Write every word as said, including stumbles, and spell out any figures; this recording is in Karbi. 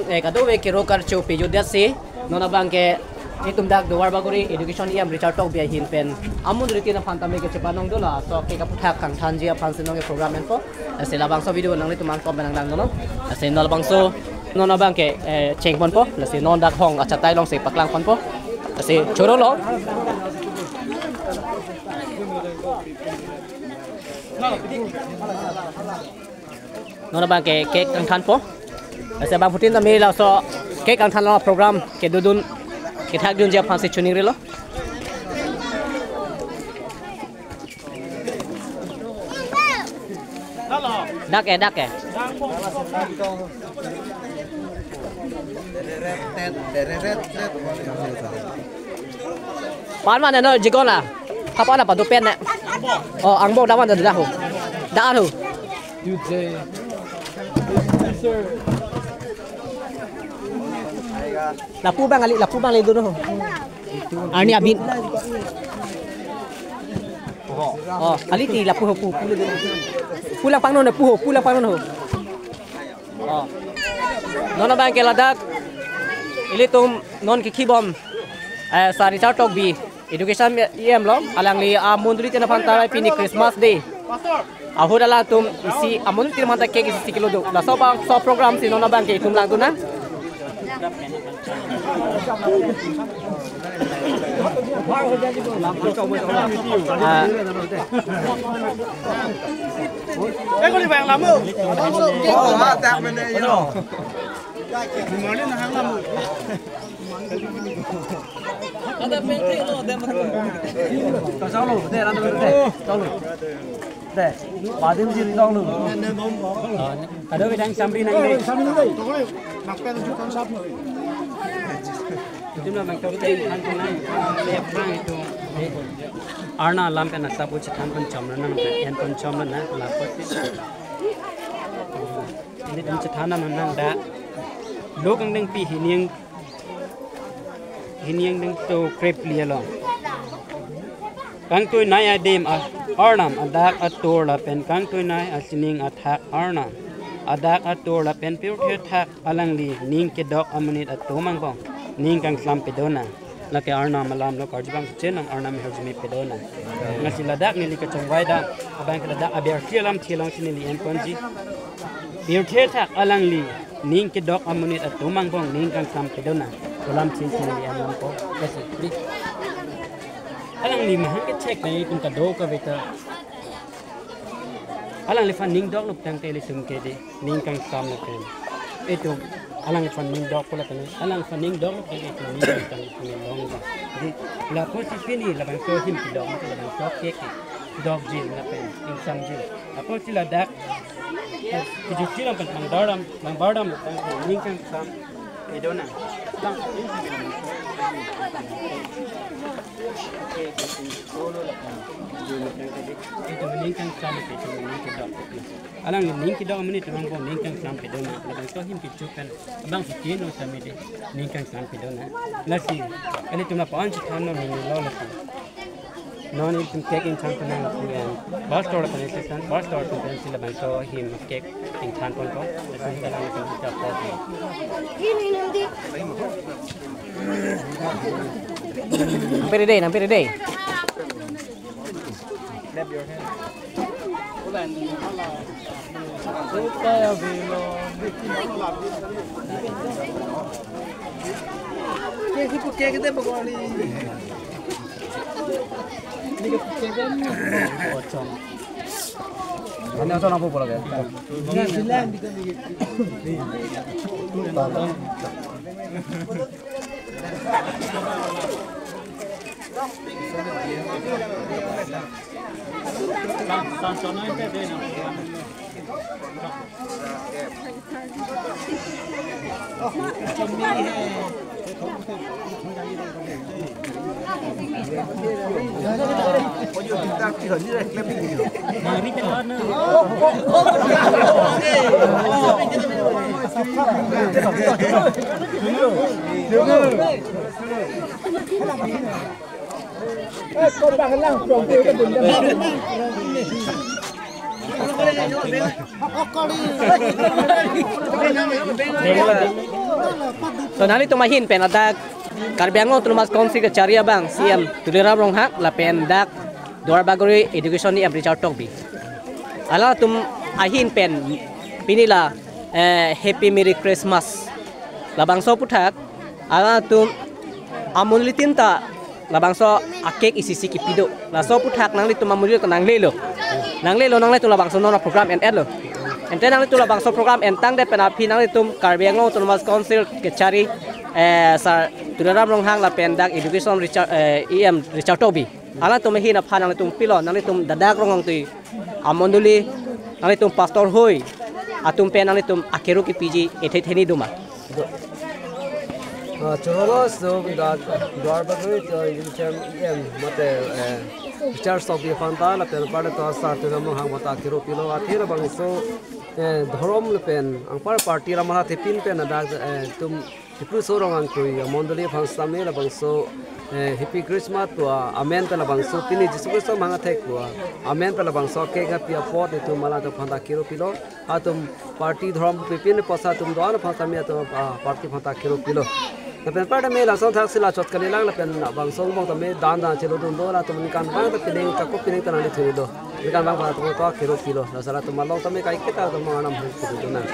Eh, kadokave kero karcho pejut det si, non abang ke itum dak Duarbagori Education E M Richard Tokbi ahin pen amonit tin aphan tame kechepanong dolo, laso cake aphuthak kangthanji aphan si non ke program enpo. Lasi labangso video nanglitum angkong pen nang nang dolo. Lasi non labangso non abang ke, eh, chengponpo. Lasi non dak hong achatai alongsi paklangponpo. Lasi choro lo. Non abang ke cake kangthanpo. Lasi bangphutin tame laso cake kangthan along program kedodun kethakdunji aphan si choningrilo. Dak ke, dak ke. Pan mana no jigon la. Kapan apa tu pen na? Oh, angbong dawan dah dah ho. Dah ho. Lapu abang kali, lapu abang le dun ho. Arni abin. Oh, kali ti lapu ho pu, pu le dun. Pu lang pangnon ho, pu ho, pu lang pangnon ho. Oh. Non abang ke ladak ilitum non kekhibom, eh, Sir Richard Tokbi Education E M lo, alangli amonit tin aphan ta pini Christmas Day ahut alangtum isi amonit tin aphan ta cake isi kilo do. Laso abangso program si non abang ke itum langdun nang. Ah. Dei, badim jiri dong lu. Kadokave dang samri nang dei. Itum labangso cake kangthan nang, le phrang itum. Arnam alam pen asap uchi than pon chom nang, pen pon chom nang, lapu. Ilitum chethan nang nang dak. Lo kangdengpi hining hining dengso krepli along. Kangtuinei adim a-, Arnam adak atur lapen kangtuinei asining athak Arnam adak atur lapen pirthe athak alangli ning kedok amonit atum angbong ning kangsam pedonang. Lake Arnam alam lo karju abang chenong Arnam ahirjume pedonang. Lasi ladak neli kachongvai dam abang ke ladak abirthi alamthe alongsi neli enponji. Pirthe athak alangli ning kedok amonit atum angbong ning kangsam pedonang. Alamthe si neli enponpo. Lasi, please. Alangli mahang kechek nang itum kadokave ta. Alangliphan ning doklo tangte ilitum ke dei ning kangsam lapen. Itum alangliphan ning dokpo lapen. Alangliphan ning doklo tangte itum ning kangsam lapen long ba. Dei, lapusi pini labangso him kedok, labangso cake kedokji lapen ingsamji. Lapusi ladak kejutji lapen bang bardam, bang bardam lapen ning kangsam pedonang. Bang itum ning kangsam, itum ning kedok. Alangli ning kedok amonit atum angbong ning kangsam pedonang. Labangso him kecho pen abang si keno tame dei ning kangsam pedonang. Lasi, kali itum lapu-an chethan non lo lasi. Non itum cake ingthan penang lapu en. Pastor lapen assistant pastor lapen si labangso him cake ingthan ponpo. Lapen si labangso him cake ingthan ponpo. Nangpiri dei, nangpiri dei. So nanglitum ahin pen ladak Karbi Anglong Autonomous Council kechari abang C M Tuliram Ronghang lapen dak Duarbagori Education E M Richard Tokbi, alangtum ahin pen pini la, eh, Happy Merry Christmas. Labangso aphuthak alangtum amondulitin ta labangso a-cake isi isi kipi do. Laso aphuthak nanglitum amondulitin ta nanglelo. Nanglelo, nanglitum labangso non program en-etlo. Ante nanglitum labangso program entangdet pen aphi nanglitum Karbi Anglong Autonomous Council kechari, eh, Sir Tuliram Ronghang lapen dak Education Richard, eh, E M Richard Tokbi, alangtum ahin aphan nanglitum pilo, nanglitum Dadak Ronghangtui amonduli, nanglitum pastor hoi atum pen nanglitum akero kipiji ethe theni doma? Ah, choro-o, so dak Duarbagori to Education E M mate, eh, Richard Tokbi aphan ta lapen anparta Sir Tuliram Ronghang aphan ta akero pilo. Athe labangso, eh, dhorom lapen anpar party ram athepin pen ladak, eh, itum Dipru Sorong Angkroi amonduli aphan sitame labangso, eh, Happy Christmas pu amen pen labangso pini Jisu Khristo amahang athek pu amen pen labangso a-cake kapi apot itum alangtum aphan ta akero pilo. Atum party dhorom pipin apotsi atum do-an aphan sitame atum, ah, party aphan ta akero pilo. Lapen anparta me lason thaksi la chot kalilang lapen bangso angbong tame dan dan chelodun do, latum ningkan abang ta pining, kako pining ta nangli thuilo. Ningkan abang aphan atum ta akero pilo. Lasi latum along tame kaiketa atum anam hung kudu nang.